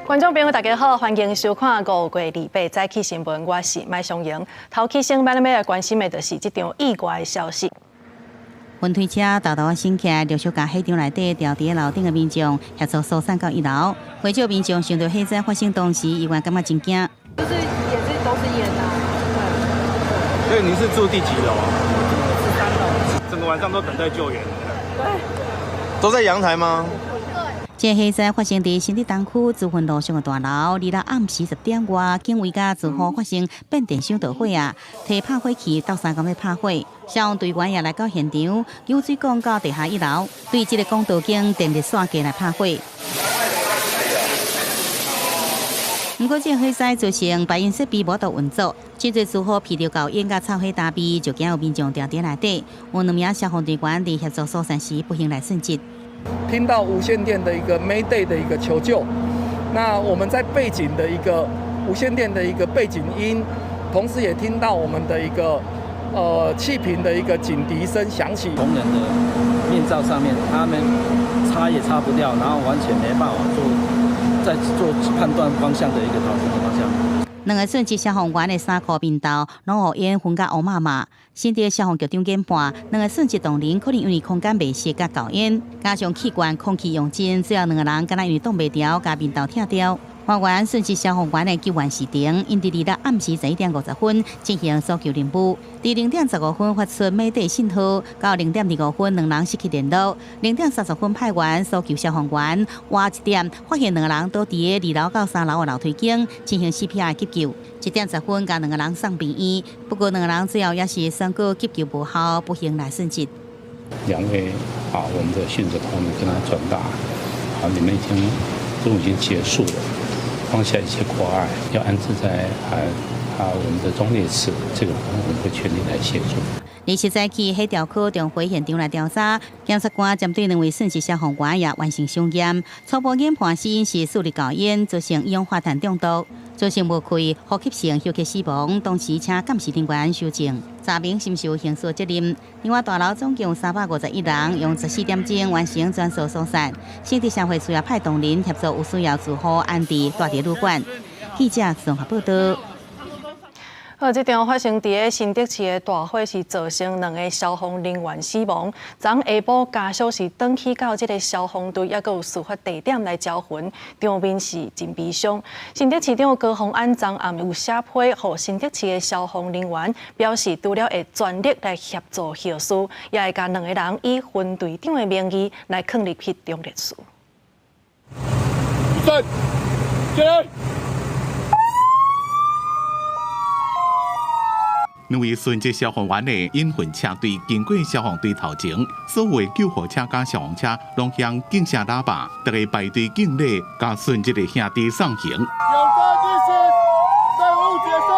觀眾朋友，大家好，歡迎收看5月28早起新聞，我是麥松瑩。頭起先，咱欲來關心的就是這場意外的消息。雲推車沓沓仔升起來，陸續共火場內底牢佇樓頂的民眾協助疏散到一樓。不少民眾想著火災發生當時，依然感覺真驚。就是也是都是煙啊。所以您是住第幾樓啊？13樓。整個晚上都等待救援。對。都在陽台嗎？這火災發生佇新竹東區資芬路上的大樓，26暗時10點外，警衛佮住戶發生變電箱著火啊，提拍火器鬥相共欲拍火，消防隊員也來到現場，用水管到地下一樓，對這個管道間電熱線過來拍火。毋過這火災造成白煙設備無法度運作，真濟住戶鼻著厚煙佮臭火焦味，就驚有民眾牢佇內底。有兩名消防隊員佇協助疏散時不幸來殉職。聽到無線電的一個 Mayday 的一個求救，那我們在背景的一個無線電的一個背景音，同時也聽到我們的一個氣瓶的一個警笛聲響起。同仁的面罩上面，他們擦也擦不掉，然後完全沒辦法做再做判斷方向的一個逃生的方向。兩個殉職消防員的衫褲面頭攏予煙熏甲烏麻麻。新竹消防局長研判，兩個殉職同仁可能因為空間袂適佮厚煙，加上氣罐空氣用盡，最後兩個人敢若因為擋袂牢，共面頭拆著。還原殉職消防員的救援時程，𪜶佇26暗時11點50分進行搜救任務，佇0點15分發出 Mayday 信號，到0點25分兩人失去聯絡。0點30分派員搜救消防員，晚1點發現兩個人倒佇個2樓到3樓的樓梯間進行 CPR 急救。1點10分共兩個人送病院，不過兩個人最後也是宣告急救無效，不幸來殉職。兩位啊，我們的殉職同仁跟他轉達，啊，你們已經都已經結束了。放下一切掛礙，要安置在我們的忠烈祠，這個我們會全力來協助。27早起，火調科重回現場來調查，檢察官針對兩位殉職消防員也完成相驗，初步研判死因是四氯厚煙造成一氧化碳中毒，造成無氣呼吸性休克死亡，同時請鑑識人員搜證，查明是毋是有刑事責任。另外，大樓總共351人，用14點鐘完成全數疏散。新竹社會處也派同仁協助有需要住戶安置蹛佇旅館。記者綜合報道。好，這場發生佇个新竹市的大火是造成兩个消防人員死亡。昨下晡家屬是轉去到這个消防隊，抑閣有事發地點來招魂，場面是真悲傷。新竹市長高虹安昨暗有寫批，予新竹市的消防人員，表示除了會全力來協助後事，也會共兩个人以分隊長的名義來囥入去忠烈祠。站，起來。兩位殉職消防員的引魂車隊經過消防隊頭前，所有的救護車佮消防車攏響警聲喇叭，逐家排隊敬禮，共殉職的兄弟送行。勇戰一心，任務結束。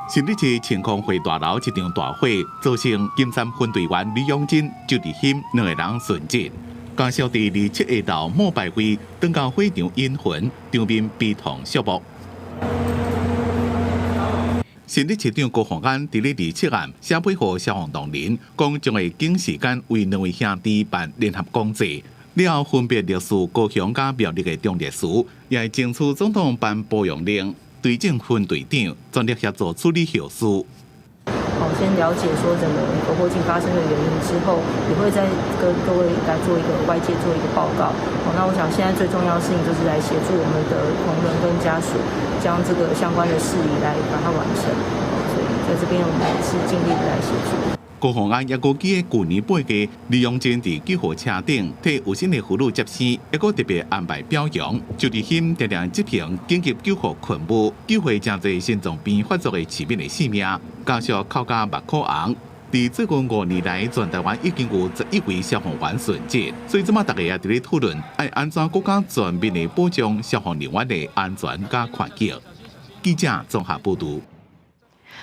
新竹市晴空匯大樓一場大火，造成金山分隊員李永珍、周立興兩個人殉職。家屬佇27下晝墓拜會，轉到火場引魂，場面悲痛肅穆。新竹市長高虹安佇咧27暗寫批予消防同仁，講將會緊時間為兩位兄弟辦聯合公祭，了後分別歷史高雄佮苗栗的忠烈祠，也會爭取總統頒褒揚令，追贈分隊長，全力協助處理後事。好，先了解說整個一個火警發生的原因之後，也會再跟各位來做一個外界做一個報告。好，那我想現在最重要的事情就是來協助我們的同仁跟家屬，將這個相關的事宜來把它完成。所以在這邊我們也是盡力的來協助。高虹安也閣記得舊年8月，李永珍佇救護車頂替有身的婦女接生，抑閣特別安排表揚。周立興定定執行緊急救護勤務，救回誠濟心臟病發作的市民的性命，家屬哭甲目眶紅。佇最近5年來，全台灣已經有11位消防員殉職，所以這馬大家也佇咧討論，愛按怎閣較全面的保障消防人員的安全佮權益。記者綜合報導。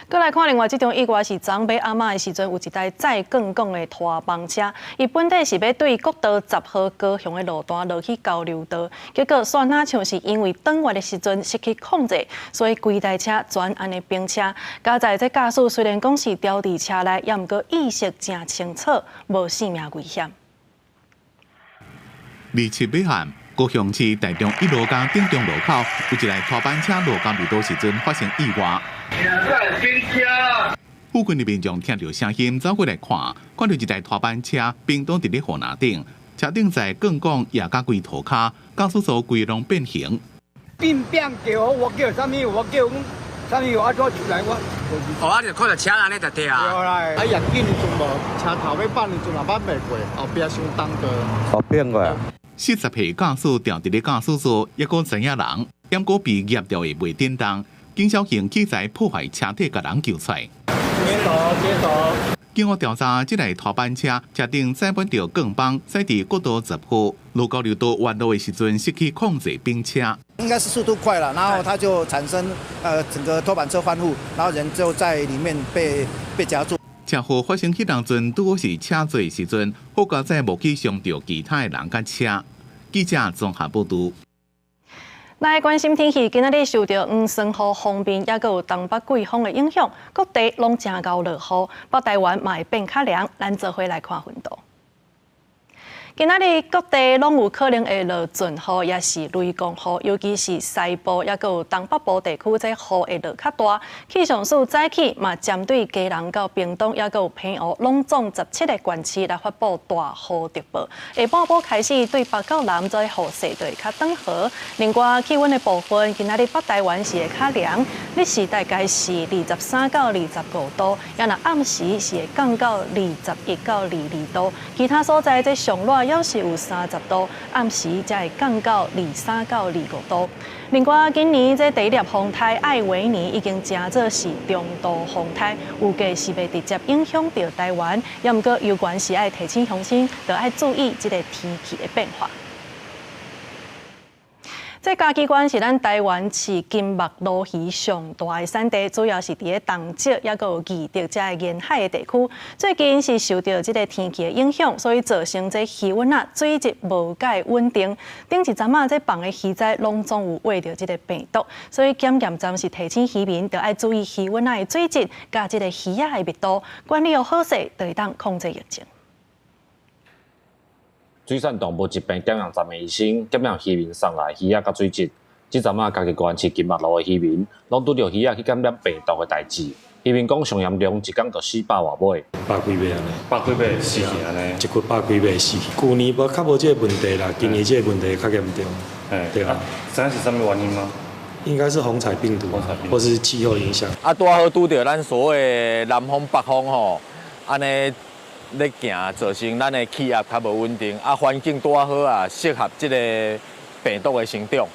閣來看另外這場意外是昨昏暗仔的時陣，有一台載鋼管的拖房車，伊本底是欲對國道10號高雄的路段落去交流道，結果煞若像是因為轉彎的時陣失去控制，所以規台車全按呢崩車。佳哉這駕駛雖然講是牢佇車內，也毋過意識誠清楚，無性命危險。27號暗，高雄市大中一路佮汀中路口有一台拖板車落交流道時陣發生意外。附近的民眾聽著聲音走過來看，看著一台拖板車冰凍佇咧雨林頂，車頂載鋼管壓甲規塗跤，駕駛座規攏變形。變變叫我叫啥物？我叫啥物？我怎出來我？哦，啊，就看著車按呢就對啊。對啦，啊，壓緊的陣無，車頭尾放的陣也挽袂過，後壁傷重的。哦，變過啊。40歲駕駛牢佇咧駕駛座，抑閣知影人，毋過被壓著會袂振動，經小型器材破壞車體，共人救出來。街頭，街頭。經過調查，這台拖板車車頂載滿著鋼板，駛佇國道10號路交流道彎路的時陣失去控制冰車。應該是速度快了，然後它就產生整個拖板車翻覆，然後人就在裡面被夾住。車禍發生彼當陣，拄好是車載時陣，好佳哉無去傷著其他的人佮車。記者綜合報導。來關心天氣，今仔日受著黃酸雨鋒面，抑閣有東北季風的影響，各地攏誠𠢕落雨，北台灣嘛會變較涼。咱做伙來看雲圖。今仔日各地攏有可能會落陣雨，抑是雷公雨，尤其是西部，抑閣有東北部地區，這雨會落較大。氣象署早起嘛針對基隆到屏東，抑閣有澎湖，攏總17個縣市來發布大雨特報。下半晡開始對北到南這雨勢就會較轉和。另外氣溫的部分，今仔日北台灣是會較涼，日時大概是23到25度，抑若暗時是會降到21到22度。其他所在這上熱抑是有30度，暗時才會降到23到25度。另外，今年這第一粒風颱艾維尼已經成做是中度風颱，預計是袂直接影響著台灣。抑毋過，猶原是愛提醒鄉親，著愛注意這個天氣的變化。這嘉義縣是咱台灣飼金目鱸魚上大的產地，主要是佇咧東石，抑閣有義德這个沿海的地區。最近是受著這个天氣的影響，所以造成這魚塭仔水質無蓋穩定。頂一陣仔這放的魚仔攏總有患著這个病毒，所以檢驗站是提醒漁民，著愛注意魚塭仔的水質，佮這个魚仔的密度，管理予好勢，就會當控制疫情。水產動物疾病檢驗站的醫生檢驗漁民送來魚仔佮水質。這陣仔嘉義縣飼金目鱸的漁民，攏拄著魚仔去感染病毒的代誌。漁民講上嚴重，一工就死百外尾。百幾尾按呢？百幾尾死去按呢？一群百幾尾死去。舊年無較無這个問題啦，今年這个問題較嚴重。對啊。知影是啥物原因嗎？應該是虹彩病毒，或是氣候影響。啊，拄好拄著咱所謂南風北風吼，按呢咧行，造成咱的氣壓較無穩定，啊，環境拄好啊，適合這個病毒的生長，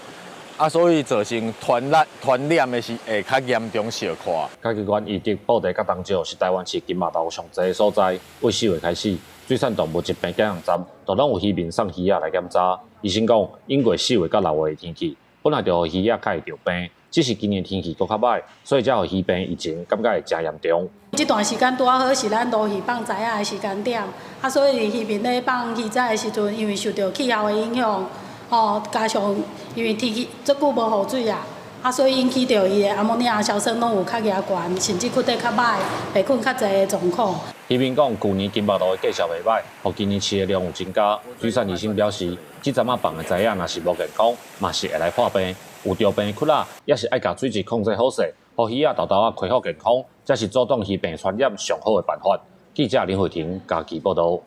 啊，所以造成傳染傳染的是會較嚴重小可。嘉義縣義德、布袋佮東石是台灣飼金目鱸上濟的所在。為4月開始，水產動物疾病檢驗站就攏有漁民送魚仔來檢查。醫生講，經過4月佮6月的天氣，本來就予魚仔較會著病，只是今年天氣閣較䆀，所以才予魚病疫情感覺會誠嚴重。這段時間拄好是咱鱸魚放崽仔的時間點，啊，所以漁民咧放魚仔的時陣，因為受著氣候的影響，吼，加上因為天氣足久無雨水啊，啊，所以引起著伊的阿摩尼亞硝酸攏有較額懸，甚至骨體較䆀，病菌較濟的狀況。漁民講，舊年金目鱸的價數袂䆀，予今年飼的量有增加。水產醫生表示，這陣仔放的崽仔若是無健康，嘛是會來破病。有著病窟仔，抑是愛共水質控制好勢，予魚仔沓沓仔恢復健康，才是阻擋魚病傳染上好的辦法。記者林慧婷嘉義報導。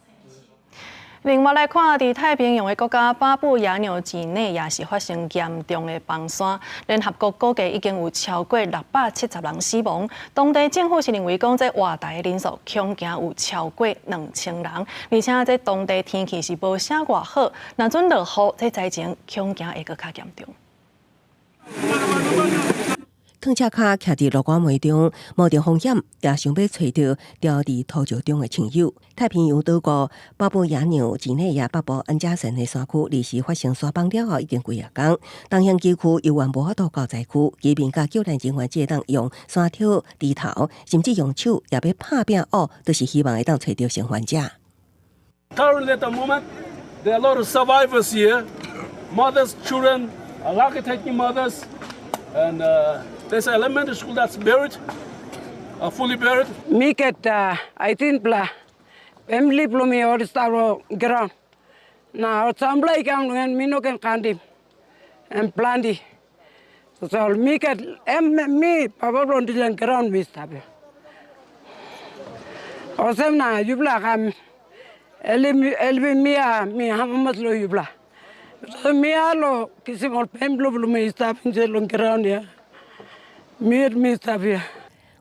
另外來看，佇太平洋的國家巴布亞紐幾內亞是發生嚴重的崩山，聯合國估計已經有超過670人死亡。當地政府是認為講，這活埋的人數恐驚有超過2000人，而且這當地天氣是無啥偌好，若準落雨，這災情恐驚會閣較嚴重。扛車跤徛佇落雨暝中，冒著風險，也想欲揣著牢佇土石中的親友。太平洋島國巴布亞紐幾內亞北部安加森的山區，二時發生山崩了後，已經幾仔工。東向崎區猶原無法度到災區，居民佮救援人員只會當用山挑豬頭，甚至用手也欲拍拚雨，都是希望會當揣著生還者。 Currently at the moment, there are a lot of survivors here, mothers, children, lactating mothers, and there's an elementary school that's buried, fully buried. Miket, I think bla, family blumi or staro ground. Na samblay kang minoken kandi en plandi. So mi ket em mi papa dilan ground mi stabe. Osem na yubla kam eli elbi mia mi hamamat lo yubla. So mia lo kisi mol pemblo blu mi stabe je lo ground ya. Mi mi stabe.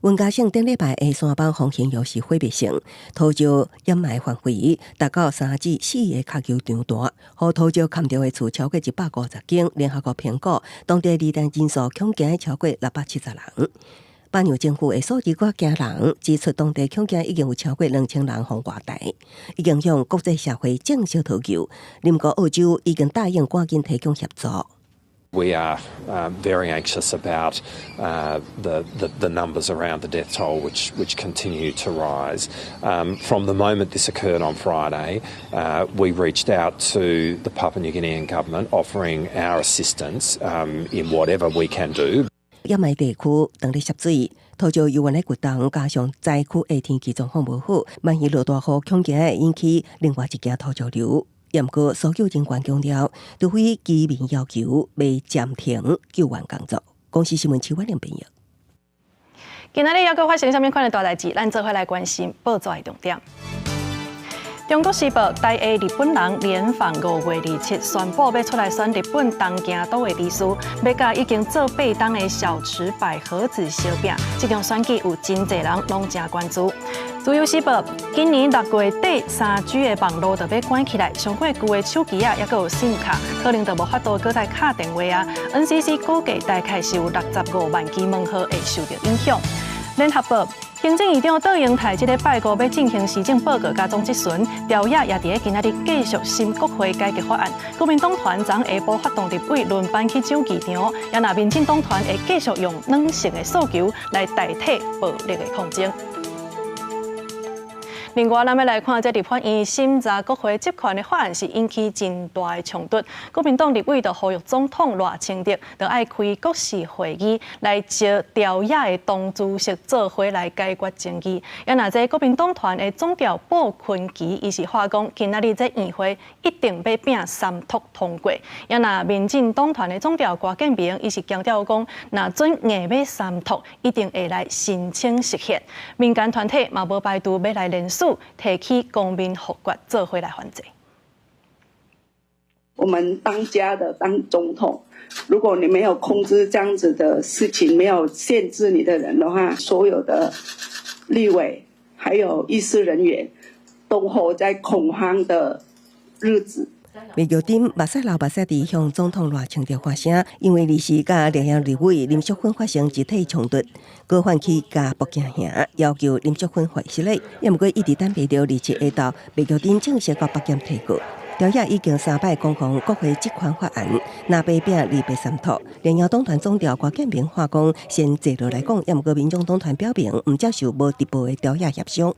雲嘉省頂禮拜的山崩風險又是毀滅性，土石掩埋範圍達到3至4個跤球場大，予土石崁著的厝超過150間，聯合國評估當地罹難人數恐驚超過670人。巴紐政府的數字閣驚人，指出當地恐驚已經有超過2000人予外逃，已經向國際社會正式討求。鄰國澳洲已經答應趕緊提供協助。 We are very anxious about the numbers around the death toll, which continue to rise. From the moment this occurred on Friday, we reached out to the Papua New Guinean government, offering our assistance in whatever we can do. 掩埋地區當咧涉水，土石猶原咧滾動，加上災區的天氣狀況無好，萬一落大雨，恐驚會引起另外一件土石流。毋過搜救人員強調，除非居民要求，袂暫停救援工作。公視新聞邱婉玲編譯。今仔日猶閣發生啥物款的大代誌？咱做伙來關心報紙的重點。中國時報台裔日本人連番5月27宣布欲出來選日本東京都的知事，欲佮已經做八冬的小池百合子相拚。這場選舉有真濟人攏誠關注。自由時報今年6月底3G 的網路就欲關起來，上過舊的手機啊，猶閣有 SIM 卡，可能就無法度閣再敲電話啊。NCC 估計大概是有65萬支門號會受著影響。聯合報行政院長卓榮泰這禮拜五欲進行施政報告佮總質詢，朝野也佇咧今仔日繼續審國會改革法案。國民黨團昨下晡發動立委輪班去守議場，也若民進黨團會繼續用軟性的訴求來代替暴力的抗爭。另外，咱欲來看，這立法院審查國會職權的法案是引起真大的衝突。國民黨立委就呼籲總統賴清德，著愛開國是會議來召朝野的黨主席做伙來解決爭議。也若這國民黨團的總召布坤琪，伊是話講，今仔日這院會一定欲拚三讀通過。也若民進黨團的總召郭建明，伊是強調講，若準硬欲三讀，一定會來申請釋憲。民間團體嘛無排除欲來聯署。提起公民複決做伙來反制。我們當家的當總統，如果你沒有控制這樣子的事情，沒有限制你的人的話，所有的立委還有議事人員都活在恐慌的日子。麥玉珍目屎流目屎地向總統賴清德發聲，因為臨時佮聯合立委林淑芬發生集體衝突，閣泛起共爆驚嚇，要求林淑芬回失禮。也毋過一直等袂著27下晝，麥玉珍正式到北京提告。朝野已經三擺攻防國會職權法案，若欲拚2白3讀。聯合黨團總召郭建明話講，先坐落來講，也毋過民眾黨團表明毋接受無直播的朝野協商。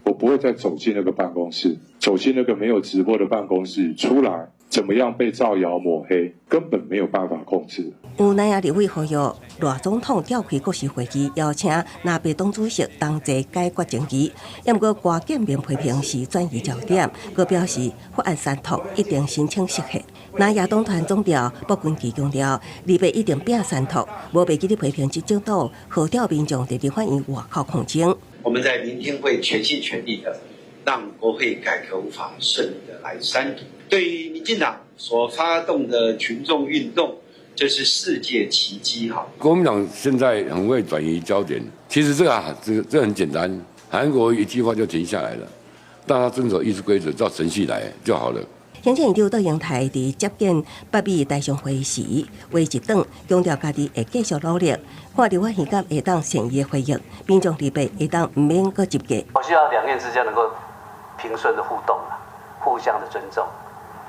我不會再走進那個辦公室，走進那個沒有直播的辦公室，出來怎麼樣被造謠抹黑，根本沒有辦法控制。有南亞立委呼籲賴總統召開國是會議，邀請藍白黨主席同齊解決爭議。也毋過郭建明批評是轉移焦點，閣表示法案三讀一定申請釋憲。南亞黨團總召卜坤琪強調，二白一定拚三讀，無袂記得批評執政黨號召民眾佇立法院外口抗爭。我們在明天會全心全力的讓國會改革法順利的來三讀。對於民進黨所發動的群眾運動，這是世界奇蹟哈！國民黨現在很會轉移焦點，其實這個啊，這很簡單，韓國一句話就停下來了，大家遵守議事規則，照程序來就好了。行政院長卓榮泰佇接見北美台商會時，話一轉，強調家己會繼續努力，看立法院敢會當善意的回應，民眾立法會當毋免閣執價。我希望兩院之間能夠平順的互動，互相的尊重。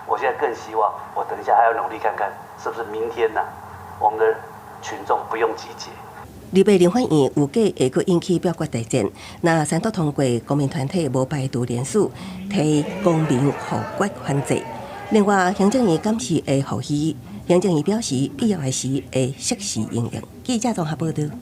我現在更希望，我等一下還要努力看看，是不是明天呢？我們的群眾不用集結。立法立法院預計會閣引起表決大戰，若三讀通過，公民團體無排除聯署提公民複決反制。另外，行政院監視會予許，行政院表示必要的時會適時應用。記者綜合報導。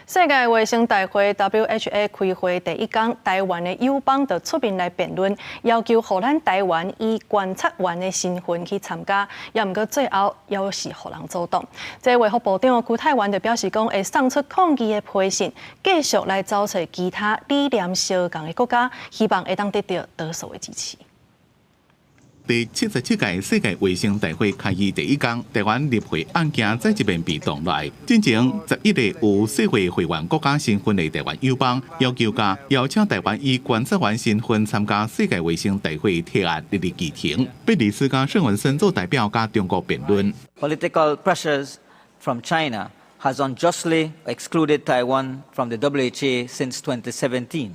世界衛生大會 WHA 開會第一工，台灣的友邦就出面來辯論，要求予咱台灣以觀察員的身份去參加，也毋過最後猶是予人阻擋。這衛福部長邱泰源就表示講，會送出抗議的批信，繼續來走揣其他理念相仝的國家，希望會當得到多數的支持。第77屆世界衛生大會開議第一工，台灣入會案件再一遍被動來。進前11個有世衛會員國家身份的台灣友邦，要求佮邀請台灣以觀察員身份參加世界衛生大會提案列入議程。貝里斯佮聖文森做代表佮中國辯論。 Political pressures from China has unjustly excluded Taiwan from the WHA since 2017.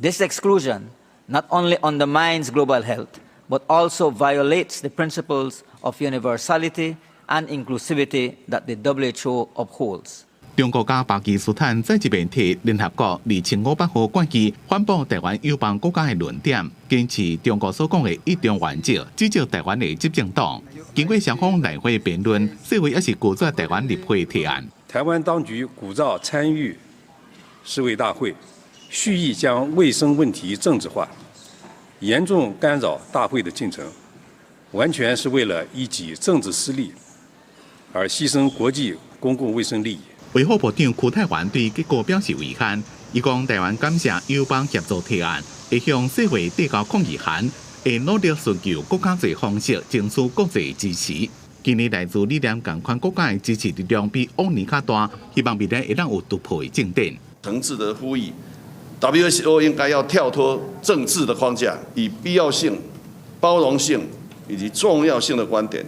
This exclusion not only undermines global health, but also violates the principles of universality and inclusivity that the WHO upholds. 中國佮巴基斯坦再一遍提聯合國2500號決議反駁台灣友邦國家的論點，堅持中國所講的一中原則，指責台灣的執政黨。經過雙方來回辯論，世衛猶是拒絕台灣入會提案。台灣當局鼓噪參與世衛大會，蓄意將衛生問題政治化，嚴重干擾大會的進程，完全是為了一己政治私利，而犧牲國際公共衛生利益。衛福部長邱泰源對結果表示遺憾，伊講台灣感謝友邦協助提案，會向世衛遞交抗議函，會努力尋求閣較濟方式爭取國際支持。今年來自理念仝款國家的支持力量比往年較大，希望未來會當有突破的進展。誠摯的呼籲，WHO 應該要跳脫政治的框架，以必要性、包容性以及重要性的觀點，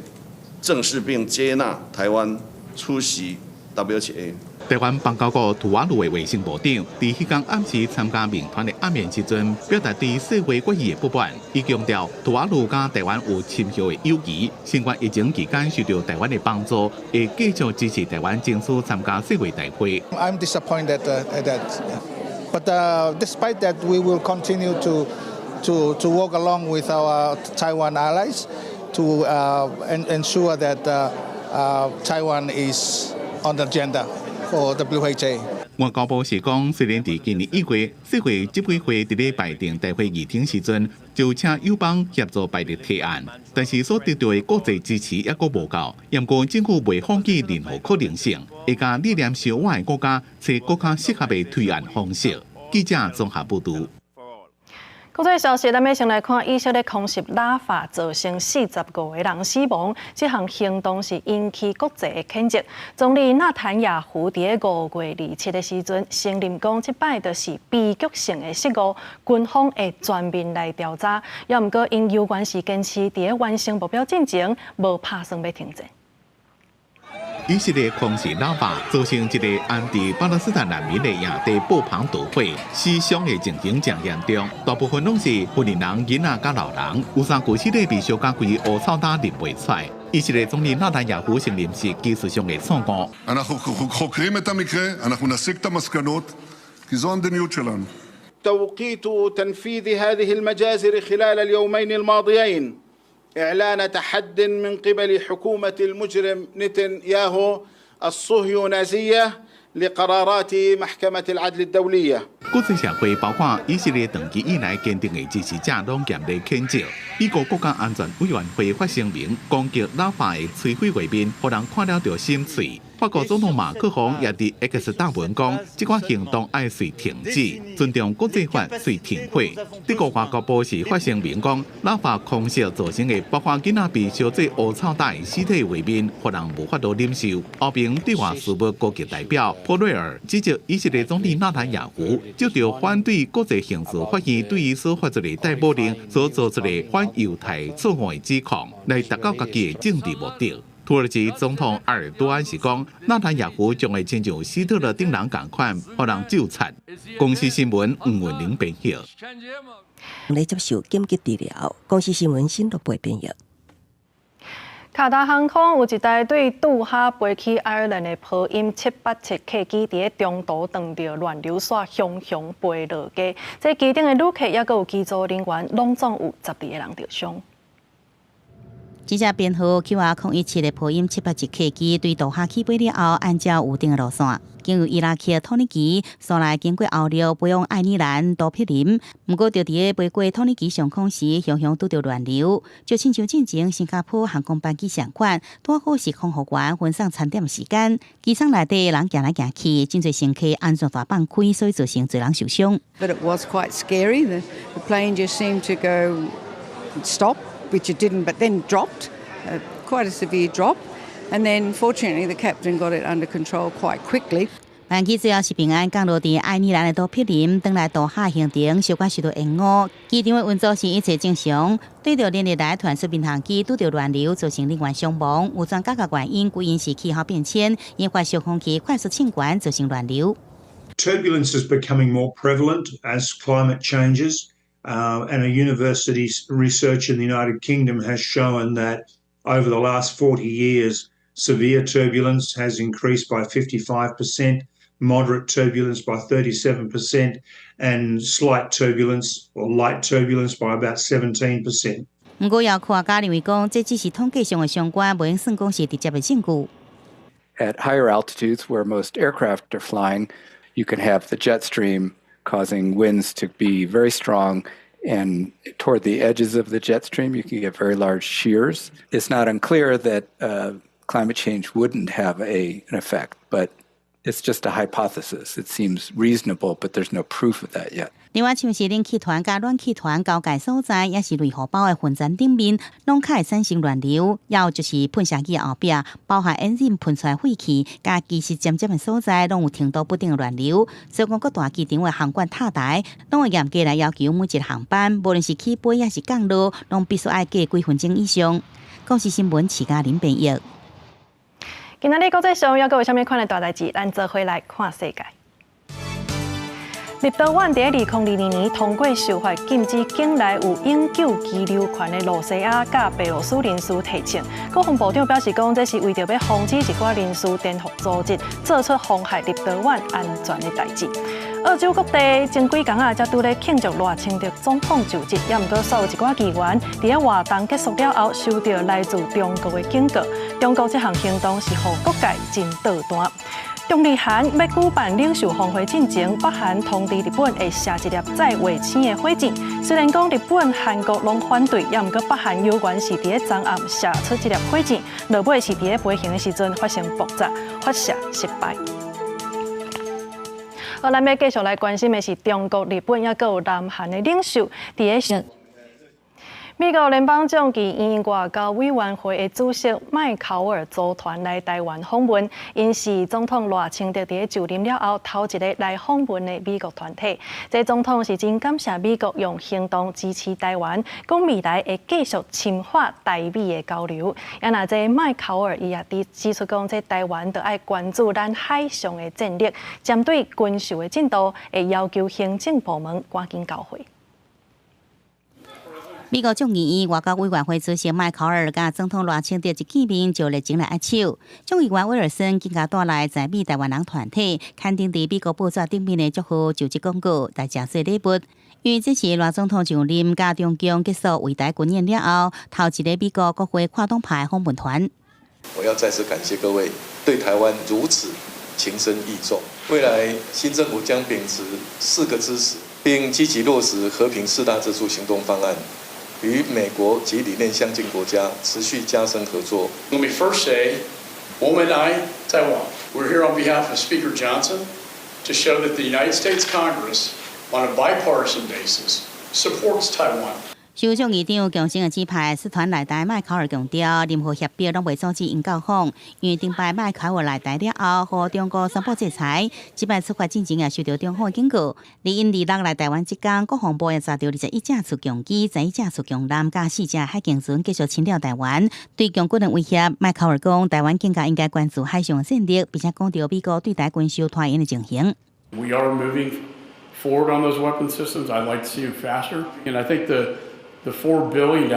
正視並接納台灣出席 WHA。台灣邦交國吐瓦魯的衛生部長，佇彼工暗時參加民團的暗宴時陣，表達對世衛決議的不滿。伊強調，吐瓦魯佮台灣有深厚的友誼，新冠疫情期間受到台灣的幫助，會繼續支持台灣爭取參加世衛大會。 I'm disappointed at that, but despite that, we will continue to work along with our Taiwan allies to ensure that Taiwan is on the agenda for WHA. 外交部是講，雖然佇今年1月，世衛執委會佇咧排定大會議程時陣，就請友邦協助排列提案，但是所得到的國際支持猶閣無夠。毋過政府袂放棄任何可能性，會佮理念相倚的國家揣閣較適合的推案方式。記者綜合報導。國際消息，咱欲先來看以色列空襲拉法，造成45個人死亡。這項行動是引起國際的譴責。總理納坦雅胡佇5月27的時陣承認講，這擺就是悲劇性的失誤，軍方會全面來調查。也毋過，𪜶猶原是堅持佇完成目標進前，無拍算欲停戰。以色列空襲拉法，造成一個安置巴勒斯坦難民的營地爆棚導火，死傷的情形誠嚴重，大部分攏是婦人、囡仔佮老人，有三具屍體被燒甲規烏臭焦認袂出來。以色列總理納坦雅胡承認是技術上的錯誤。 אנחנו חוקרים את המקרה, אנחנו נסיק את המסקנות, כי זו המדיניות שלנו. توقيت تنفيذ هذه المجازر خلال اليومين الماضيين إعلان تحد من قبل حكومة المجرم نتنياهو الصهيونازية لقرارات محكمة العدل الدولية. 國際社會包括以色列長期以來堅定的支持者，攏嚴厲譴責。美國國家安全委員會發聲明，攻擊拉法的摧毀畫面，予人看了就心碎。法國總統馬克宏也佇 X 貼文講，這款行動愛隨停止，尊重國際法隨停火。德國外交部是發聲明講，拉法空襲造成的包括囡仔被燒做烏臭焦的屍體畫面，予人無法度忍受。歐盟對外事務高級代表波瑞爾指責以色列總理納坦雅胡，藉著反對國際刑事法院對伊所發出的逮捕令所做出的反猶太錯誤的指控，來達到家己的政治目的。土耳其總統埃爾多安是講，納坦雅胡將會親像希特勒等人仝款，予人咒殺。公視新聞吳文玲編譯。來接受緊急治療。公視新聞新錄播編譯。卡達航空有一台對杜哈飛去愛爾蘭的波音787客機，佇咧中途撞著亂流煞，雄雄飛落機。這機頂的旅客猶閣有機組人員，攏總有12個人著傷。這架編號 QR 017的波音787客機對杜哈起飛了後，按照預定的路線，經由伊拉克、土耳其，紲來經過歐陸飛往愛爾蘭都柏林。毋過，就佇咧飛過土耳其上空時，雄雄拄著亂流，就親像進前新加坡航空班機相款，拄好是空服員分送餐點時間，機艙內底人行來行去，真濟乘客安全帶放開，所以造成濟人受傷。 But it was quite scary. The plane just seemed to go stop, which it didn't, but then dropped, quite a severe drop. And then fortunately the captain got it under control quite quickly. 班機最後是平安降落佇愛爾蘭的都柏林，轉來杜哈行程小可受到延誤。機場的運作是一切正常。對著連日來傳出民航機拄著亂流，造成人員傷亡。有專家共原因，歸因是氣候變遷，引發小空氣快速升懸，造成亂流。 Turbulence is becoming more prevalent as climate changes, and a university's research in the United Kingdom has shown that over the last 40 years, severe turbulence has increased by 55%, moderate turbulence by 37%, and slight turbulence or light turbulence by about 17%. 毋過，有科學家認為講，這只是統計上的相關，袂用算講是直接的證據。 At higher altitudes, where most aircraft are flying, you can have the jet stream causing winds to be very strong, and toward the edges of the jet stream, you can get very large shears. It's not unclear that climate change wouldn't have an effect, but it's just a hypothesis. It seems reasonable, but there's no proof of that yet. 另外，像是冷氣團佮暖氣團交界所在，抑是雷雨胞的雲層頂面，攏較會產生亂流。抑有就是噴射機後壁，包含引擎噴出來廢氣，佮機室尖尖的所在，攏有程度不等的亂流。所以講，各大機場的航管塔台，攏會嚴格來要求每一個航班，無論是起飛抑是降落，攏必須愛隔幾分鐘以上。公視新聞，徐嘉玲編譯。今仔日國際上猶閣有啥物款的大代誌？咱做伙來看世界。立陶宛佇2022年通過修法，禁止境內有永久居留權的露西亞佮白羅斯人士提呈。國防部長表示講，這是為著欲防止一寡人士顛覆組織，做出妨害立陶宛安全的代誌。澳洲各地前幾工啊，才拄咧慶祝賴清德總統就職，也毋過煞有一寡議員佇咧活動結束了後，收到來自中國的警告。中國這項行動是予各界真搗蛋。中日韓欲舉辦領袖峰會進前，北韓通知日本會射一粒載衛星的火箭。雖然講日本、韓國攏反對，也毋過北韓猶原是佇咧昨暗射出這粒火箭，落尾是佇咧飛行的時陣發生爆炸，發射失敗。好，咱欲繼續來關心的是中國、日本，抑閣有南韓的領袖佇咧。美國聯邦眾議院外交委員會的主席麥考爾組團來台灣訪問，𪜶是總統賴清德佇咧就任了後頭一个來訪問的美國團體。這總統是真感謝美國用行動支持台灣，講未來會繼續深化台美的交流。啊，若這麥考爾伊也佇指出講，這台灣著愛關注咱海上的戰力，針對軍售的進度，會要求行政部門趕緊交貨。美國眾議院外交委員會主席麥考爾佮總統賴清德一見面就熱情來握手。眾議員威爾森更加帶來在美台灣人團體，刊登佇美國報紙頂面的祝賀就職廣告，來誠做禮物。因為這是賴總統就任佮中共結束圍台軍演了後，頭一个美國國會跨黨派訪問團。我要再次感謝各位對台灣如此情深意重。未來新政府將秉持四個支持，並積極落實和平四大支柱行動方案。與美國及理念相近國家持續加深合作。 Let me first say, 我們愛台灣。We're here on behalf of Speaker Johnson to show that the United States Congress, on a bipartisan basis, supports Taiwan. 受眾議長強生的指派，率團來台麥考爾強調，任何脅迫攏袂阻止𪜶到訪。因為頂擺麥考爾來台了後，予中國宣布制裁，這擺出發進前也受到中方的警告。而𪜶26來台灣這工，國防部也查著21架次共機、11架次共艦、佮四隻海警船繼續侵擾台灣。對共軍的威脅，麥考爾講，台灣更加應該關注海上戰力，並且講著美國對台軍售拖延的情形。 We are moving forward on those weapon systems. I'd like to see them faster. And I think the $4 billion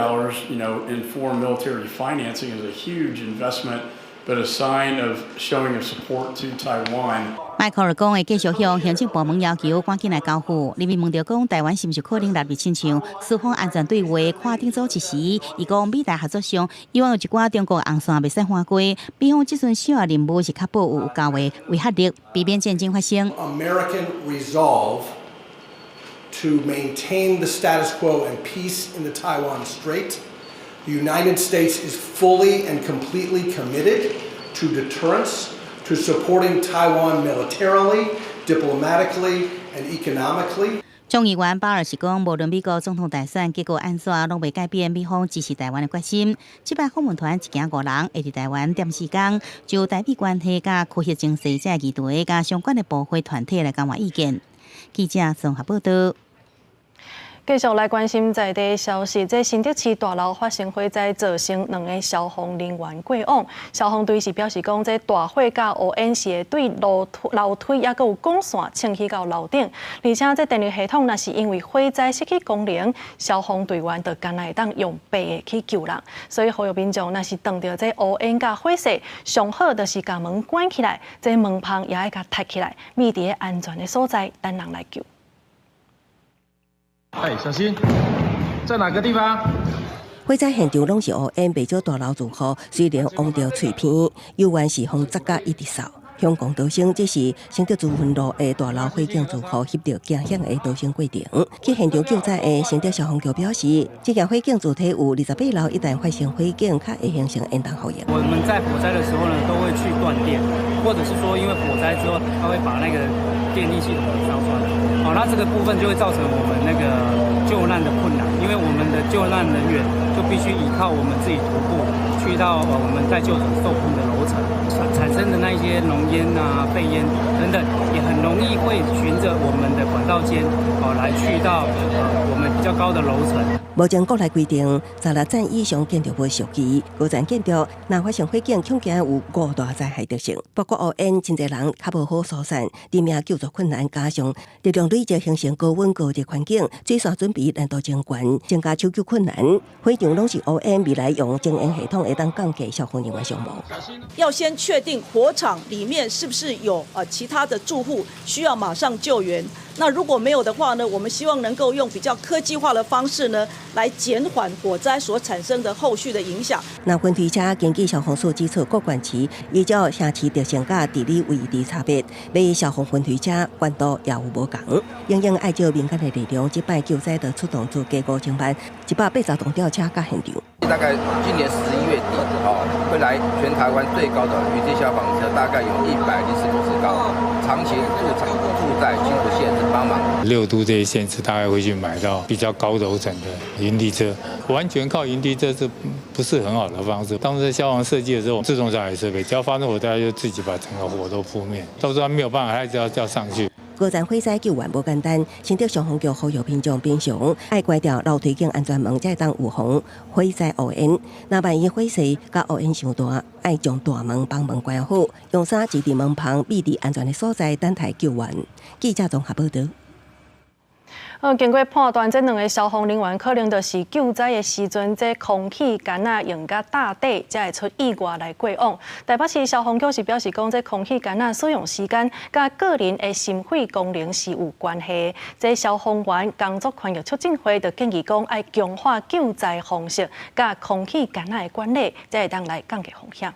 in foreign military financing is a huge investment, but a sign of showing of support to Taiwan. 麥邁克爾講會繼續向行政部門要求趕緊來交付。立委問著講，台灣是毋是可能納入親像四方安全對話跨黨組織時，伊講美台合作上，以往有一寡中國紅線袂使橫過，美方這陣首要任務是確保有夠的威嚇力，避免戰爭發生。 American resolve to maintain the status quo and peace in the Taiwan Strait. The United States is fully and completely committed to deterrence, to supporting Taiwan militarily, diplomatically, and economically. 眾議員鮑爾是講，無論美國總統大選結果按怎，攏袂改變美方支持台灣的決心。這擺訪問團一行五人，會佇台灣踮四工，就台美關係佮區域情勢這議題，佮相關的部會團體來交換意見。記者綜合報道。繼續來關心在地消息，這新竹市大樓發生火災，造成兩个消防人員過往。消防隊是表示講，這大火佮烏煙是會對樓梯抑閣有管線衝去到樓頂，而且這電力系統若是因為火災失去功能，消防隊員就干焦會當用爬的去救人。所以呼籲民眾，若是當著這烏煙佮火勢，上好就是共門關起來，這門縫也愛共踢起來，覕佇安全的所在等人來救。哎，小心，在哪個地方？火災現場攏是烏煙，袂少大樓住戶雖然往著喙鼻，猶原是風齜甲一直掃。香港逃生，這是新竹資芬路的大樓火警住戶翕著驚險的逃生過程。去現場救災的新竹消防局表示，這件火警主體有28樓，一旦發生火警，較會形成煙囱效應。我們在火災的時候呢，都會去斷電，或者是說因為火災之後，它會把那個電力系統給燒斷。好，那這個部分就會造成我們那個救難的困難，因為我們的救難人員就必須依靠我們自己徒步去到我們待救者受困的樓層，產生的那一些濃煙啊、廢煙等等，也很容易會循著我們的管道間哦來去到我們比較高的樓層。目前國內規定，16層以上建築物屬於高層建築，若發生火警，恐驚有五大災害特性，包括烏煙，真濟人較無好疏散，地面救助困難，加上熱量累積形成高溫高熱環境，水線準備難度真懸，增加搶救困難。火場攏是烏煙，未來用靜煙系統會當降低消防人員傷亡。要先確定火場裡面是不是有其他的住戶需要馬上救援。那如果沒有的話呢，我們希望能夠用比較科技化的方式呢，來減緩火災所產生的後續的影響。那雲梯車根據消防署指出，各縣市依照城市特性佮地理位置差別，買消防雲梯車懸度也有無仝。因應愛借民間的力量，這擺救災就出動資加5000萬180棟吊車佮現場。大概今年11月底，哦，會來全台灣最高的雲梯消防車，大概有104公尺高，長期駐在新竹縣是幫忙。六都這些縣市大概會去買到比較高樓層的雲梯車，完全靠雲梯車是不是很好的方式？當時在消防設計的時候，自動炸毀設備，只要發生火災，就自己把整個火都撲滅，到時候沒有辦法，還是要叫上去。高層火災救援無簡單，新竹消防局呼籲民眾平常愛關掉樓梯間安全門，才會當預防火災烏煙。若萬一火勢佮烏煙傷大，愛將大門、房門關好，用衫繫佇門旁，覕佇安全的所在等待救援。記者綜合報道。經過判斷，這兩个消防人員可能就是救災的時陣，這空氣桿仔用甲罩底，才會出意外來過往。台北市消防局是表示講，這空氣桿仔使用時間佮個人的心肺功能是有關係。這消防員工作權益促進會就建議講，愛強化救災方式佮空氣桿仔的管理，才會當來降低風險。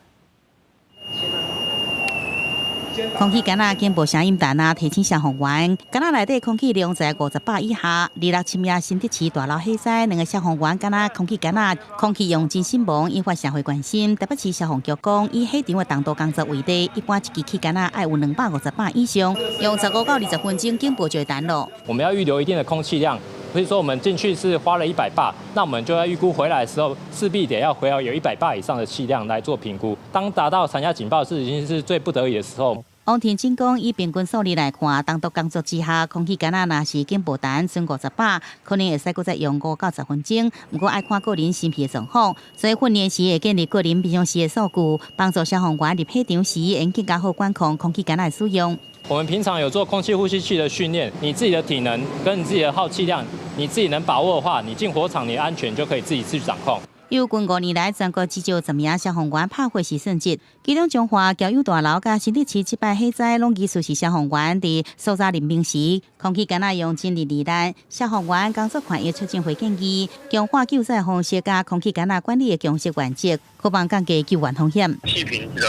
空氣桿仔警報聲音彈啊，提醒消防員，桿仔內底空氣量在50巴以下。26深夜新竹市大樓火災，兩个消防員桿仔空氣桿仔空氣用盡身亡，引發社會關心。台北市消防局講，以火場的重度工作為例，一般一支氣桿仔愛有250巴以上，用15到20分鐘，警報就會彈囉。我們要預留一定的空氣量。比如說我們進去是花了100巴，那我們就要預估回來的時候，勢必得要回來有100巴以上的氣量來做評估。當達到殘壓警報是已經是最不得已的時候。王庭錦講，以平均數字來看，單獨工作之下，空氣桿仔若是警報彈剩50巴，可能會使閣再用5到10分鐘。毋過愛看個人心肺的狀況，所以訓練時會建立個人平常時的數據，幫助消防員入火場時，會更加好管控空氣桿仔的使用。我們平常有做空氣呼吸器的訓練，你自己的體能跟你自己的耗氣量，你自己能把握的話，你進火場你安全就可以自己去掌控。有近5年來，全國至少10名消防員拍火是殉職，其中彰化僑友大樓佮新竹市這擺火災，攏疑似是消防員佇搜查人命時，空氣敢若用真力罹難。消防員工作權益促進會建議，強化救災方式佮空氣桿仔管理的共識原則，渴望降低救援風險。氣瓶的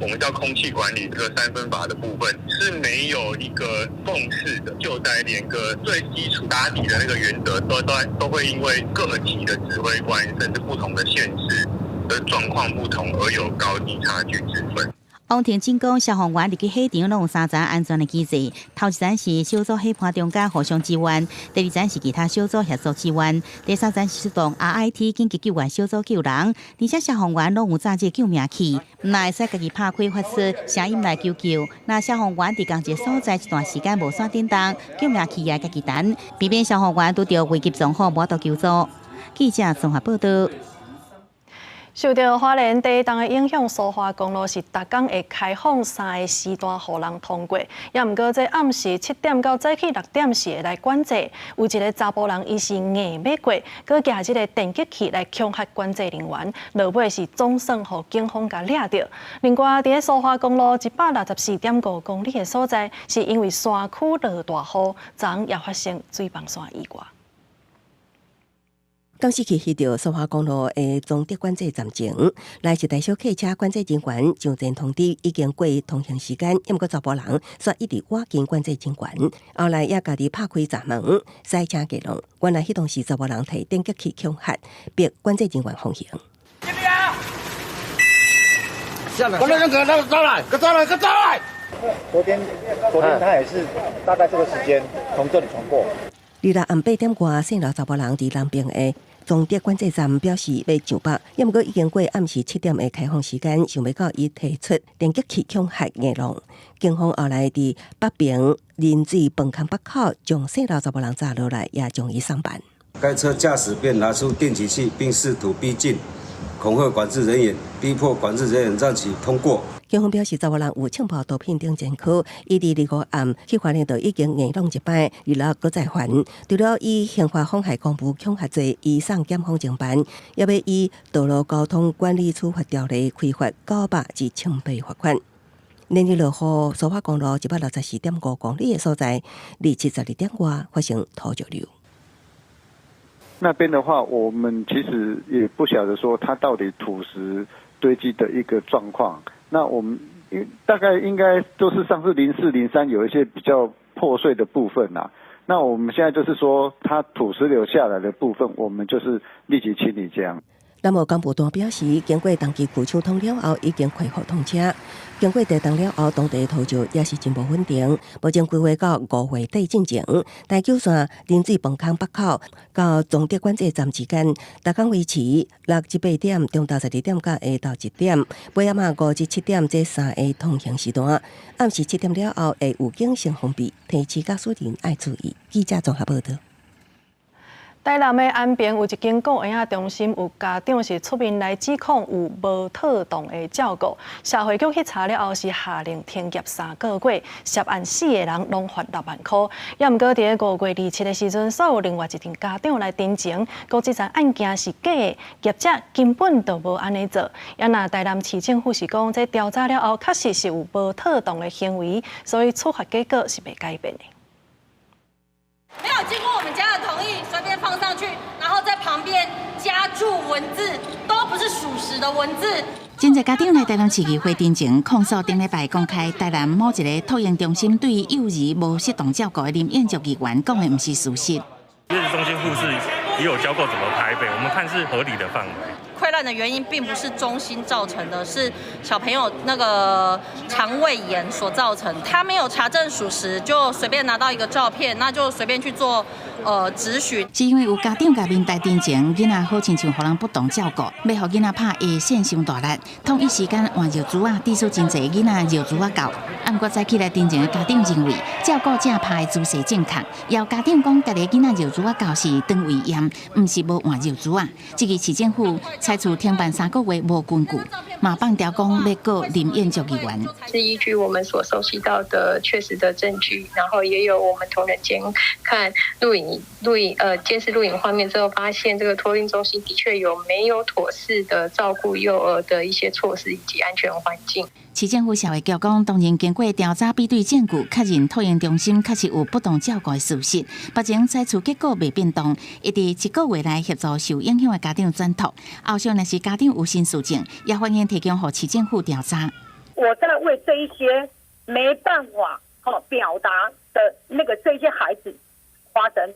我們叫空氣管理這個三分法的部分是沒有一個共識的，救災連個最基礎打底的那個原則都會因為個體的指揮官甚至不同的縣市的狀況不同而有高低差距之分。王庭錦講，消防員入去火場攏有三層安全的機制，頭一層是小組伙伴中間互相支援，第二層是其他小組協助支援，第三層是出動 RIT 緊急救援小組救人。而且消防員攏有紮這救命器，毋但會使家己拍開發出聲音來求救。若消防員佇仝一個所在一段時間無線振動，救命器也會家己彈，避免消防員拄著危急狀況無法度求助。記者綜合報道。受著花蓮地動的影響，蘇花公路是逐工會開放三个時段予人通過。也毋過這暗時7點到早起6點是會來管制。有一个查埔人，伊是硬欲過，閣舉這个電擊器來恐嚇管制人員，落尾是總算予警方共掠著。另外，佇咧蘇花公路164.5公里的所在，是因為山區落大雨，昨昏也發生水崩山意外。監視器翕著蘇花公路的彰德管制站前，來一台小客車管制人員上前通知已經過通行時間，毋過查埔人煞一直倚近管制人員，後來也家己拍開閘門，駛車過路。原來彼當時查埔人提電擊器恐嚇，逼管制人員放行。下來，那個那個走來，走來，走來。昨天他也是大概這個時間從這裡闖過。二六暗8點外，姓劉查埔人佇南爿的彰德管制站表示欲上北，毋過已經過暗時7點的開放時間，想袂到伊提出電擊器恐嚇硬挵。警方後來佇北平冷水崩坑北口將姓劉查埔人紮落來，也將伊送辦。該車駕駛便拿出電擊器，並試圖逼近，恐嚇管制人員，逼迫管制人員讓其通過。警方表示，查某人有槍炮毒品等前科，伊佇25暗去花蓮就已經硬挵一擺，二六閣再犯。除了以刑法妨害公務恐嚇罪移送檢方偵辦，也欲依道路交通管理處罰條例開罰900至1800罰款。連日落雨，蘇花公路164.5公里的所在，27 12點外發生土石流。那邊的話，我們其實也不曉得說它到底土石堆積的一個狀況。那我們大概應該都是上次04、03有一些比較破碎的部分啦。那我們現在就是說，它土石流下來的部分，我們就是立即清理這樣。南無廣播段表示，經過冬季渠搶通了後，已經恢復通車。經過地動了後，當地土石也是真無穩定。目前規劃到5月底進前，台九線冷水崩坑北口到彰德管制站之間，逐工維持6至8點，中晝12點到下晝1點，尾暗仔5至7點這三个通行時段。暗時7點了後會預警先封閉，提醒駕駛人愛注意。記者綜合報導。台南的安平有一間顧嬰仔中心，有家長是出面來指控有無妥當的照顧。社會局去查了後，是下令停業3個月，涉案四個人攏罰6萬箍。也毋過佇咧5月27的時陣，煞有另外一陣家長來陳情，講這樁案件是假的，業者根本就無按呢做。也若台南市政府是講，這調查了後，確實是有無妥當的行為，所以處罰結果是袂改變的。沒有經過我們家的同意，隨便放上去，然後在旁邊加注文字，都不是屬實的文字。真濟家長來台南市議會陳情控訴，頂禮拜公開台南某一个托嬰中心對幼兒無適當照顧的林燕竹議員講的毋是事實。月子中心護士也有教過怎麼拍背，我們看是合理的範圍。潰爛的原因並不是中心造成的，是小朋友那個腸胃炎所造成。他沒有查證屬實，就隨便拿到一個照片，那就隨便去做質詢。是因為有家長共面台陳情，囡仔好親像予人不當照顧，欲予囡仔拍下線傷大力，統一時間換尿苴仔，致使真濟囡仔尿苴仔到。毋過早起來陳情的家長認為，照顧者拍的姿勢正確，有家長講，家己囡仔尿苴仔到是腸胃炎，毋是無換尿苴仔。這個市政府採開除停辦3個月無根據，嘛放調講欲告林彥卓議員。是依據我們所收集到的確實的證據，然後也有我們同仁監看錄影、錄影監視錄影畫面之後，發現這個托嬰中心的確有沒有妥適的照顧幼兒的一些措施以及安全環境。市政府社會局講，當然經過調查比對證據，確認托嬰中心確實有不當照顧的事實。目前裁處結果未變動，會佇一個月內協助受影響的家長轉託。後續若是家長有新事證，也歡迎提供予市政府調查。我在為這一些沒辦法表達的那個這些孩子發聲，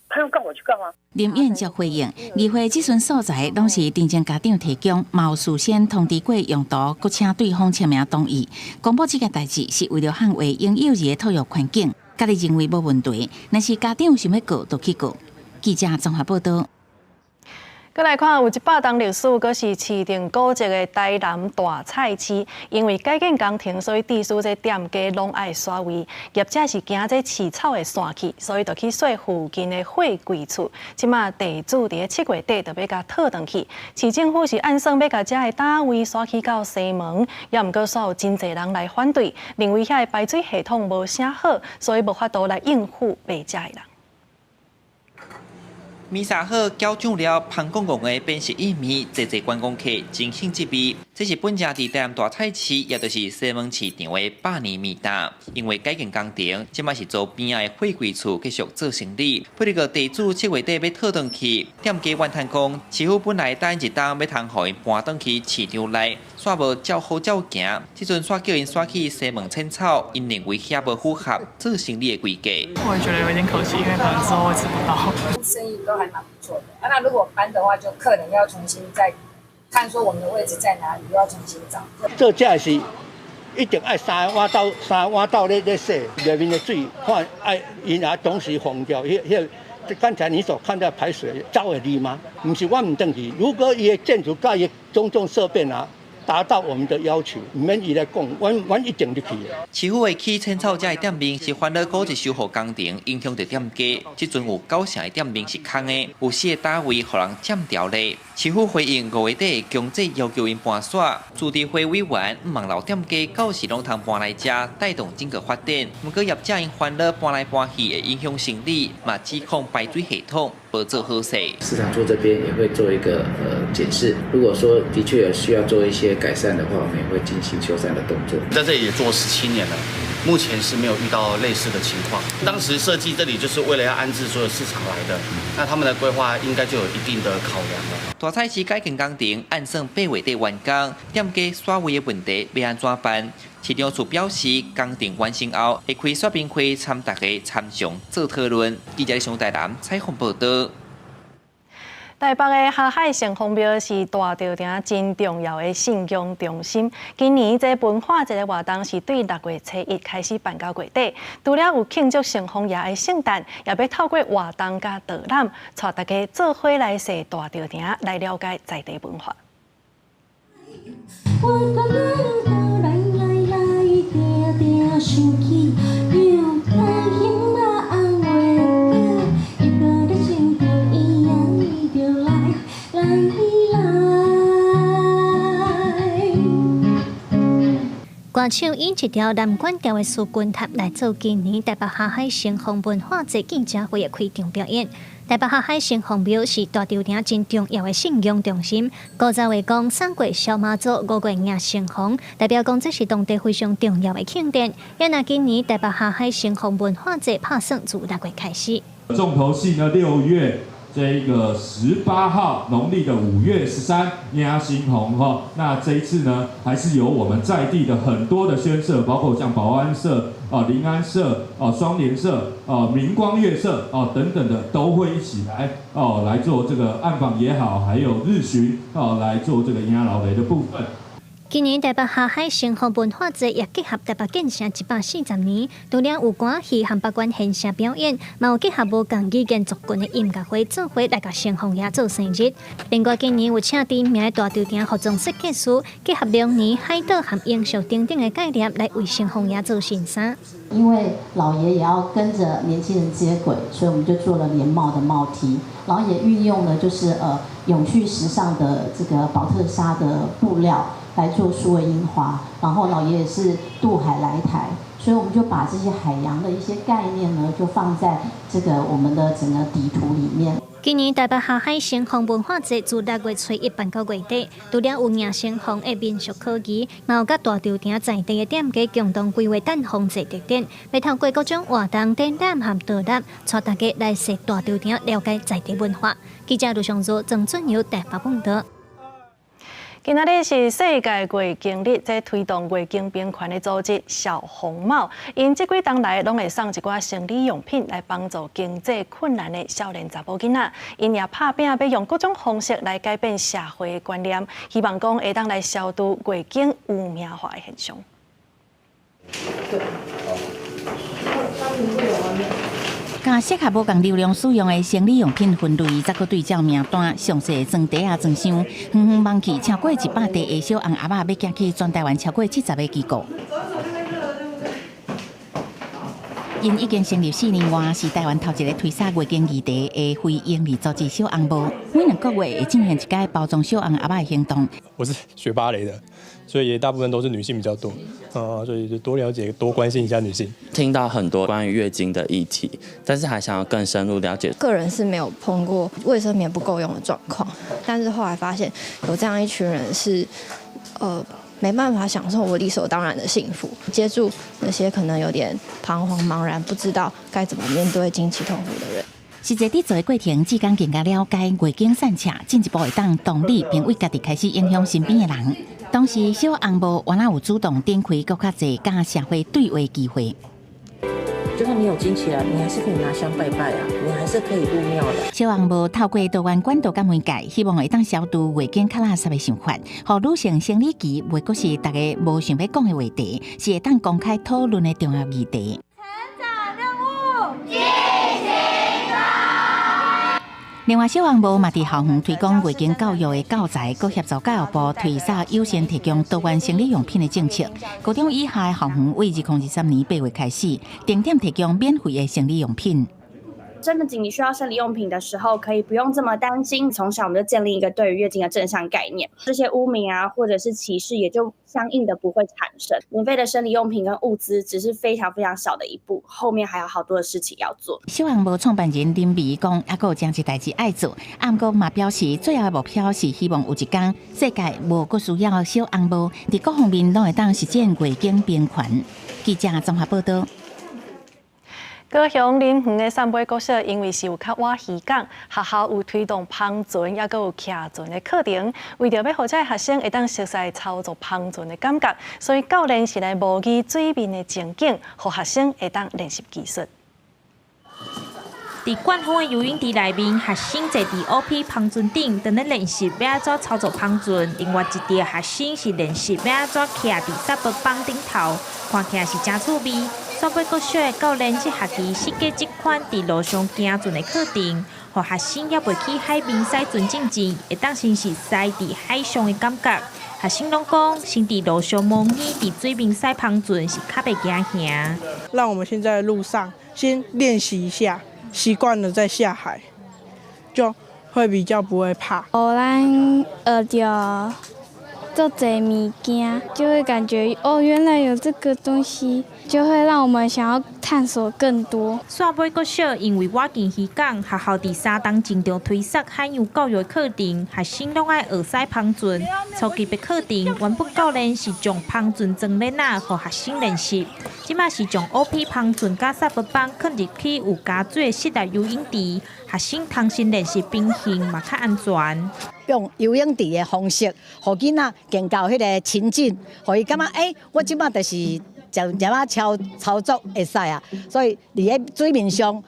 他要告我去告啊。林彥卓回應，議會質詢素材攏是陳情家長提供，嘛有事先通知過用途，閣請對方簽名同意。公布這件代誌是為了捍衛嬰幼兒的托育環境，家己認為無問題，若是家長想欲告，就去告。記者綜合報道。閣來看，有100冬歷史，閣是市定古蹟的台南大菜市，因為改建工程，所以致使這店家攏愛徙位。業者是驚這飼草會散去，所以就去說附近的貨櫃厝。這馬地主佇咧7月底就欲共討轉去。市政府是按算欲共遮的摊位徙去到西門，也毋過煞有真濟人來反對，認為遐的排水系統無啥好，所以無法度來應付賣食的人。彌撒好攪上了芳公公的變色玉米，濟濟觀光客真興這味。這是本家佇台南大菜市，也就是西門市場的百年麵檔。因為改建工程，這馬是租邊仔的貨櫃厝繼續做生理。不過地主7月底欲討轉去，店家怨嘆講，市府本來答應一冬欲通予𪜶搬轉去市場內，煞無照好照行。這陣煞叫𪜶徙去西門淺草，𪜶認為遐無符合做生理的規格。我也覺得有點可惜，因為可能之後會吃不到。生意都還蠻不錯的。啊，那如果搬的話，就客人要重新再看說我們的位置在哪裡，又要重新找。這這是一定愛三碗斗3碗斗咧洗內面的水，看愛𪜶也同時放掉，彼彼剛才你所看到排水走會離嗎？毋是阮毋轉去，如果伊的建築佮伊種種設備啊，達到我們的要求，毋免伊來講，阮一定入去。市府會起淺草遮的店面是煩惱古蹟修復工程影響著店家，這陣有9成的店面是空的，有4个摊位予人佔掉咧。市府回應5月底強制要求𪜶搬徙，自治會委員毋望老店家到時攏通搬來遮，帶動整個發展。毋過業者𪜶煩惱搬來搬去會影響生理，嘛指控排水系統無做好勢。市場處這邊也會做一個檢視，如果說的確有需要做一些改善的話，我們也會進行修繕的動作。在這裡也做17年了，目前是沒有遇到類似的情況。當時設計這裡就是為了要安置所有市場來的，那他們的規劃應該就有一定的考量了。大菜市改建工程按算8月底完工，店家徙位的問題欲按怎辦？市長處表示，工程完成後會開說明會，參大家參詳做討論。記者上台南採訪報道。台北的霞海城隍廟是大稻埕真重要的信仰中心。今年這文化節的活動是對6月初1開始辦到月底，除了有慶祝城隍爺的聖誕，也欲透過活動佮導覽，帶大家做伙來踅大稻埕，來了解在地文化。我來來來，定定想起，又擔心啊紅月光，又閣咧想著伊啊，伊就來來來。歌手以一條南管調的司琴塔來做今年台北霞海城隍文化節記者會的開場表演。台北霞海城隍廟是大稻埕真重要的信仰中心。古早話講，三月燒媽祖，五月迎城隍，代表講這是當地非常重要的慶典。也若今年台北霞海城隍文化節拍算自6月開始。重頭戲呢，6月這個18號，農曆的5月13，迎城隍哈。那這一次呢，還是由我們在地的很多的軒社，包括像保安社、啊臨安社、啊雙聯社、啊明光樂社啊等等的，都會一起來哦來做這個暗訪也好，還有日巡哦來做這個迎老雷的部分。今年台北霞海城隍文化節也結合台北建城140年，除了有歌戲和北管現場表演，嘛有結合無仝語言族群的音樂會做伙來共城隍爺做生日。另外，今年有請知名的大稻埕服裝設計師，結合龍年海島和英雄等等的概念來為城隍爺做新衫。因為老爺也要跟着年輕人接軌，所以我們就做了連帽的帽 T，然後也運用了就是永續時尚的這個寶特紗的布料來做數位櫻花，然後老爺也是渡海來台，所以我們就把這些海洋的一些概念呢，就放在這個我們的整個底圖裡面。今年台北下海先鋒文化節自6月初一辦到月底，除了有迎新風的民俗考儀，嘛有佮大稻埕在地的店家共同規劃蛋風節特展，欲透過各種活動、展覽和導覽，帶大家來踅大稻埕，了解在地文化。記者盧尚如、曾俊友台北報導。今仔日是世界月經日，這推動月經平權的組織小紅帽，𪜶這幾冬來攏會送一寡生理用品來幫助經濟困難的少年查某囡仔。𪜶也拍拚欲用各種方式來改變社會的觀念，希望講會當來消除月經污名化的現象。對。佮適合無仝流量使用的生理用品分類，再閣對照名單，詳細裝袋仔裝箱，遠遠望去超過100塊的小紅盒仔，欲寄去全台灣超過70個機構。𪜶已經成立4年外，是台灣頭一個推捒月經議題的非營利組織小紅帽。每2個月會進行一擺包裝小紅盒仔的行動。我是學芭蕾的，所以也大部分都是女性比較多，啊，所以就多了解、多關心一下女性。聽到很多關於月經的議題，但是還想要更深入了解。個人是沒有碰過衛生棉不夠用的狀況，但是後來發現有這樣一群人是，沒辦法享受我理所當然的幸福，接住那些可能有點彷徨茫然、不知道該怎麼面對經期痛苦的人。實際佇做的過程，志工更加了解月經散赤，進一步會當同理，並為家己開始影響身邊的人。同時，小紅帽原來有主動展開閣較濟佮社會對話機會。就算你有經期了，你還是可以拿香拜拜啊，你還是可以入廟的。小紅帽透過多元管道佮媒介，希望會當消除月經較垃圾的想法，予女性生理期袂閣是大家無想欲講的話題，是會當公開討論的重要議題。成長任務進行中。另外，小紅帽嘛佇校園推廣月經教育的教材，閣協助教育部推捒優先提供多元生理用品的政策。高中以下的校園為2023年8月開始，定點提供免費的生理用品。真的緊急需要生理用品的時候，可以不用這麼擔心。從小我們就建立一個對於月經的正向概念，這些污名啊，或者是歧視，也就相應的不會產生。免費的生理用品跟物資只是非常非常小的一步，後面還有好多的事情要做。小紅帽創辦人林美講，猶閣有誠濟代誌愛做，毋過嘛表示，最後的目標是希望有一天世界無閣需要小紅帽，佇各方面攏會當實踐月經平權。記者綜合報導。高雄林園的汕尾國小，因為是有較倚漁港，學校有推動帆船，猶閣有騎船的課程。為著欲予這个學生會當熟悉操作帆船的感覺，所以教練是來模擬水面的情景，予學生會當練習技術。佇灌風的游泳池內面，學生坐佇烏皮帆船頂，正咧練習欲按怎操作帆船。另外一隊學生是練習欲按怎徛佇 SUP 板頂頭，看起來是誠趣味。汕尾國小的教練這學期設計這款佇路上行船的課程，予學生猶未去海面駛船進前，會當先熟似佇海上的感覺。學生攏講，先佇路上模擬佇水面駛帆船是較袂驚嚇。讓我們先在路上先練習一下。習慣了再下海，就會比較不會怕。予咱學著足濟物件，就會感覺哦，原來有這個東西，就會讓我們想要探索更多。汕尾國小因為倚近漁港，學校佇三冬經常推捒海洋教育課程，學生攏愛學駛帆船。初級的課程原本教練是將帆船裝鏈仔，予學生練習。這馬是將烏皮帆船佮 SUP 板囥入去有加水的室內游泳池，學生通先練習平衡嘛較安全。用游泳池的方式，予囡仔更到彼个情境，予伊感覺，欸，我這馬就是就入仔操操作會使啊，所以佇咧水面上，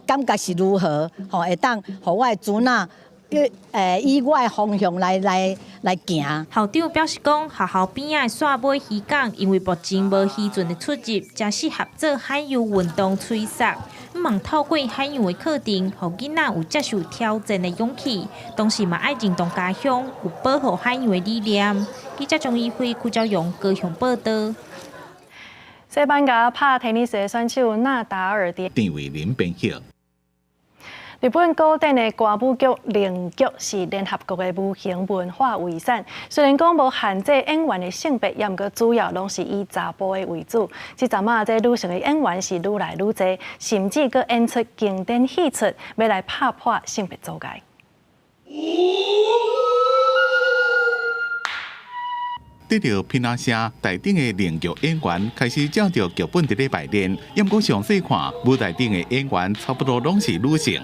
感覺是如何，吼，會當予我的孫仔，以我的方向來行。校長表示講，學校邊仔的汕尾漁港，因為目前無漁船的出入，誠適合做海洋運動吹捒。向望透過海洋的課程，予囡仔有接受挑戰的勇氣，同時嘛愛認同家鄉有保護海洋的理念。記者張怡輝、柯昭勇高雄報導。西班牙拍テニス的選手納達爾鄧偉林編譯。日本古典的歌舞劇能劇是聯合國的無形文化遺產。雖然講無限制演員的性別，也毋過主要攏是以查埔的為主。這陣仔這女性的演員是愈來愈濟，甚至閣演出經典戲曲，欲來拍破性別阻礙。得著片仔聲，台頂的能劇演員開始照著劇本佇咧排練。毋過詳細看，舞台頂的演員差不多攏是女性。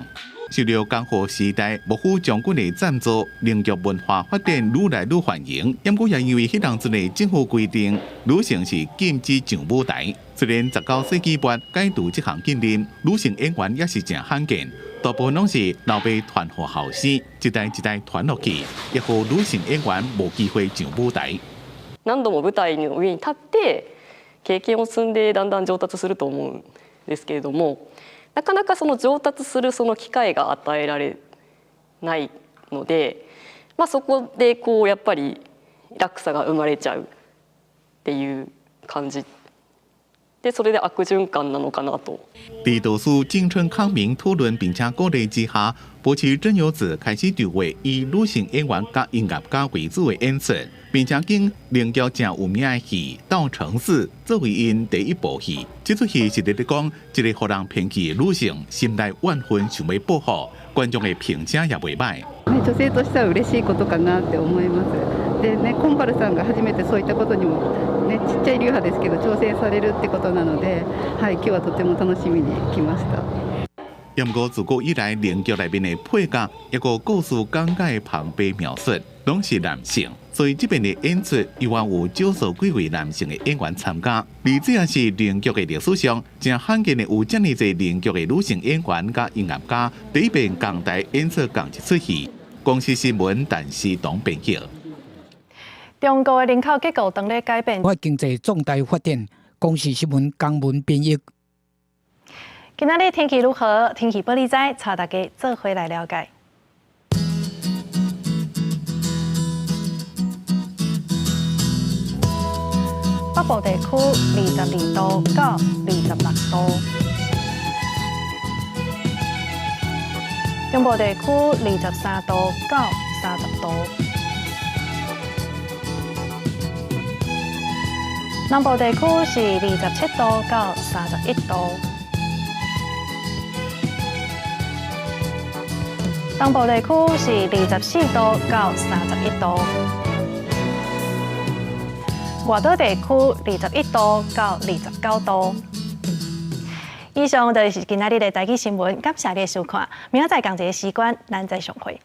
受著江戶時代幕府將軍的贊助，能劇文化發展愈來愈繁榮。毋過也因為彼當陣的政府規定，女性是禁止上舞台。雖然19世紀末解除這項禁令，女性演員也是誠罕見，大部分攏是老爸傳予後生，一代一代傳落去，也予女性演員無機會上舞台。何度も舞台の上に立って経験を積んでだんだん上達すると思うんですけれども、なかなかその上達するその機会が与えられないので、まあ、そこでこうやっぱり落差が生まれちゃうっていう感じで、それで悪循環なのかなと。佇導師井村康明討論並且鼓勵之下，保持真由子開始籌劃以女性演員佮音樂家為主的演出，並且揀能劇誠有名的戲《稻城寺》作為𪜶第一部戲。這齣戲是佇咧講一个予人偏棄的女性，心內怨恨想欲報復，觀眾的評價也袂䆀。女性としては嬉しいことかなって思います。でね、コンバルさんが初めてそういったことにもね、ちっちゃい流派ですけど挑戦されるってことなので、はい、今日はとても楽しみに来ました。毋過自古以來，能劇內面的配角，抑閣故事講解的旁白描述，攏是男性，所以這遍的演出猶原有少數幾位男性的演員參加。而這也是能劇的歷史上誠罕見的有遮爾濟能劇的女性演員佮音樂家第一遍仝台演出仝一齣戲。公視新聞，陳思彤編譯。中國的人口結構當咧改變，我經濟壯大發展。公視新聞江文編譯。今仔日天氣如何？天氣報你知，帶大家做伙來了解。北部地區22度到26度，中部地區23度到30度，南部地區是27度到31度。東部地區是24度到31度，外島地區21度到29度。以上就是今仔日的台語新聞，感謝你的收看，明仔載仝一个時間，咱再相會。